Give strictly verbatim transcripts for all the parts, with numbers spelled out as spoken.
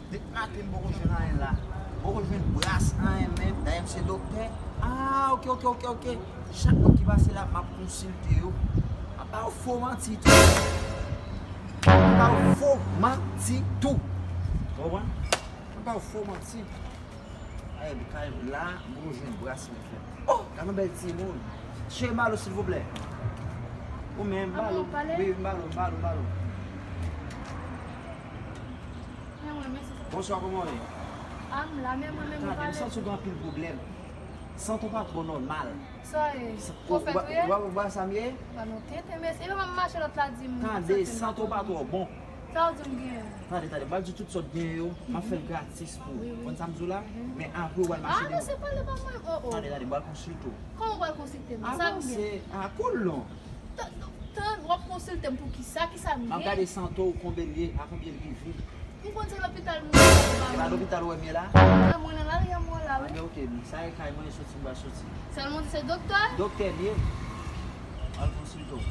Depi maten, m poko jwenn anyen la. M poko jwenn bras anyen menm. Dayè, m se doktè. Ah, ok, ok, ok, ok. Chak moun ki pase la, m ap konsilte yo. M ap ba yo fo manti tou. M ap ba yo fo manti tou. Ou konprann? M ap ba yo fo manti. Ay, m kay la, m poko jwenn bras mwen fè. Oh, gade yon bèl timoun. Che Malo, silvouplè. Ou menm, Malo. Wi, Malo, Malo, Malo. Bonswa, kòman w ye? Ah, m la, men mwen menm, ou pale. Tande, m santi w gen anpil pwoblèm. Sante w pa twò nòmal. Sa e pwofèt ou ye? Ou pa wè sa m ye? Pa non, tenten, mesye. E pa m mache lòt la di m. Tande, sante w pa twò bon. Sa w di m genyen? Tande, tande, m pral di tout sa w genyen yo, m ap fè l gratis pou ou. Wi, wi. Konn sa m di w la? Men apre w pral mache devan. Ah, mesye, pale pa mwen. Oh, oh. Tande, tande, m pral konsilte w. Kòman w pral konsilte m? Sa m genyen? Avanse, a kolon. Tan, tan, w ap konsilte m pou kisa? Kisa m gen? M ap gade sante w, konbyen l ye, a konbyen l rive. M konn se lopital moun yo ba mwen. Se pa lopital ou wè m ye la? A, mwen nan lari a mwen la, wi. A, men ok, sa e kay mwen, e soti m pral soti. Sèlman di se doktè? Doktè m ye. Al konsilte w.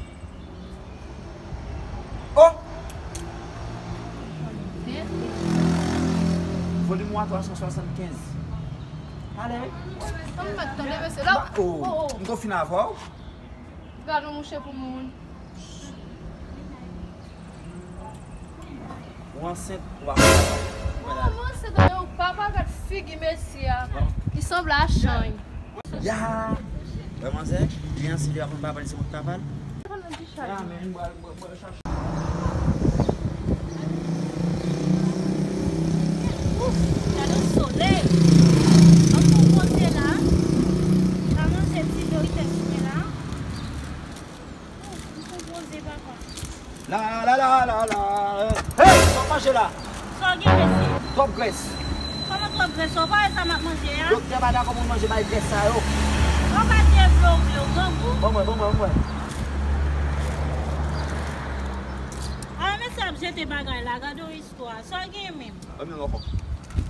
Oh! Volim ou a twa san swasann kenz. Ale. Sa m mèt tande, mesye la. Oh, oh, oh. M tou fin avè w. Gade yon mouche pou moun. Ou ansent, ou pa papa. Ou pa ansent, ou papa, gad figi mesye a. Li sanble a chanj. Ya! Wè manzè, li ansent, li pa konn papa l, se mwen ki papa l. Ya, men, mwen, mwen, mwen chache. Ouf, gade yon solèy. Ann pou poze la. Ka manje ti dorites mwen la. Ouf, m pou poze, papa. La, la, la, la, la. Hey, sa w manje la? Sa w gen, mesye? Twòp grès. Kòman twòp grès? Sa w pa wè sa m ap manje a? Doktè pa dakò pou moun manje bay grès sa yo. Ou pa devle ou vle, ou grangou. Ban mwen, ban mwen, ban mwen. Ala mesye ap jete bagay la, gade yon istwa. Sa w gen menm? Ban m yon ankò.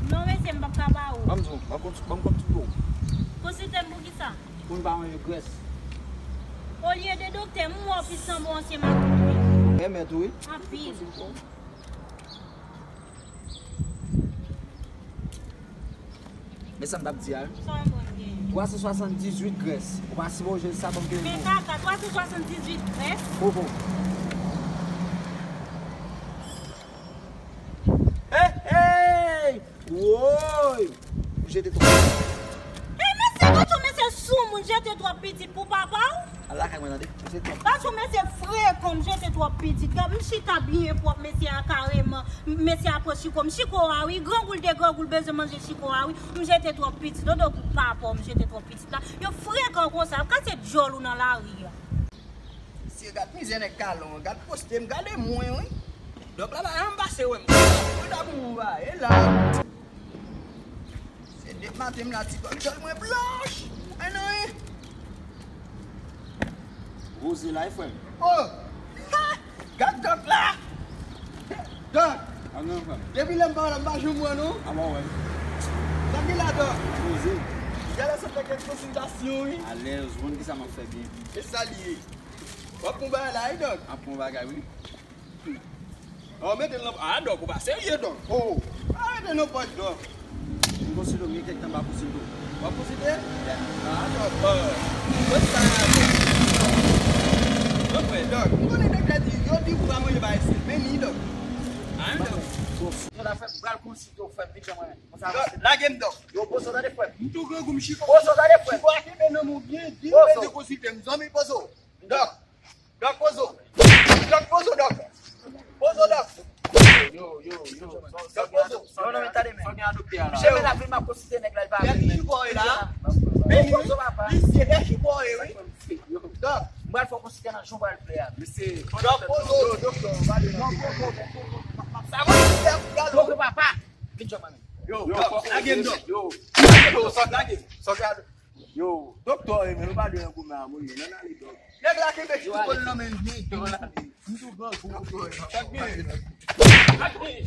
Non, mesye, m p ap ka ba ou. Ban m di w, ban m kont, ban m kont tout pou ou. Konsilte m pou kisa? Pou n pa manje grès. Olye de doktè, m wè w plis sanble yon ansyen makout, wi. Renmen tou, wi. Anpil. Men sa m t ap di a, wi. Sa w konn gen? Twa san swasanndizwit grès. Ou pa sipoze sa kòm ke. Men kaka, twa san swasanndizwit grès? Koko. Hey, hey! Woy! Ou jete twòp. Hey, mesye, gade yon mesye soumoun, jete twòp pitit pou papa w. Al lakay mwen, tande. Ou se twòp. Gade yon mesye frekan, m jete twòp pitit. Gad, m chita byen pwòp, mesye a kareman. Mesye a pran chiko m. Chiko a, wi. Grangou l te grangou, l bezwen manje chiko a, wi. M jete twòp pitit. Dodo pou papa w, m jete twòp pitit la. Yo frekan konsa. Yo kase dyòl ou nan lari a. Mesye, gad mizè nèg kalon an, gad poste m, gade mwen, wi. Dòk la pa janm pase wè m. Mwen ta pou ou va, e la. Se depi maten m la, ti dòk, dyòl mwen blanch. Ay, non, wi. Poze la, wi, frè m. Oh! Ha! Gad dòk la! Dòk! An non, frè m. Depi lè m pa la, m pa janm wè, non. A bon, wè. Sa ki la, dòk? Poze. Gade sa fè kèk konsiltasyon, wi. Alèz, ou konn kisa m ap fè byen. E sa li ye. W ap pran bagay la, wi, dòk? Ap pran bagay, wi. Oh, mete l nan, ah, dòk, ou pa serye, dòk. Oh, arete nan pòch, dòk. M konsilte w, gen kèk tan m pa konsilte w. W ap konsilte? Yeah. Ah, dòk, euh, dòk, sa a, dòk. Dòk, frè, dòk, m konnen doktè di, yo di ou pa manje bagay sèl. Men ni, dòk. Ah, dòk. Dòk, sa ta fè m pral konsilte w, frè m, vin jan mwen menm. Konsa, dòk, lage m, dòk. Yo, poze w tande, frè m. M tou grangou, m chiko. Poze w tande, frè m. Chiko a kenbe nan men w byen di, w mete konsilte m. Zanmi, poze w. Dòk. Dòk, poze w. Dòk, poze w, dòk. Poze w, dòk. Yo, yo, yo. Dòk, poze w. Yo, non, men tande, men. Sa w gen a doktè a la? Jemè la vin, m ap konsilte nèg la, li pa vle. Chiko a la. Men poze w, papa. Misye, chiko a, wi. Dòk. M pral fè w konsilte nan jan w pral vle a. Misye. Dòk, poze w. Doktè, pale nan. Sa konsilte pou galo. Doktè, papa. Vin jwenn mwen. Yo, dòk, lage m, dòk. Yo. Yo, sa lage. Sa gade. Yo, doktè, e, men nou pa dwe nan goumen a moun, yo, nan ale, dòk. Nèg la kenbe chiko l nan men l byen di. Yo, nan ale. M tou grangou, doktè. Sa k gen? Sa k gen?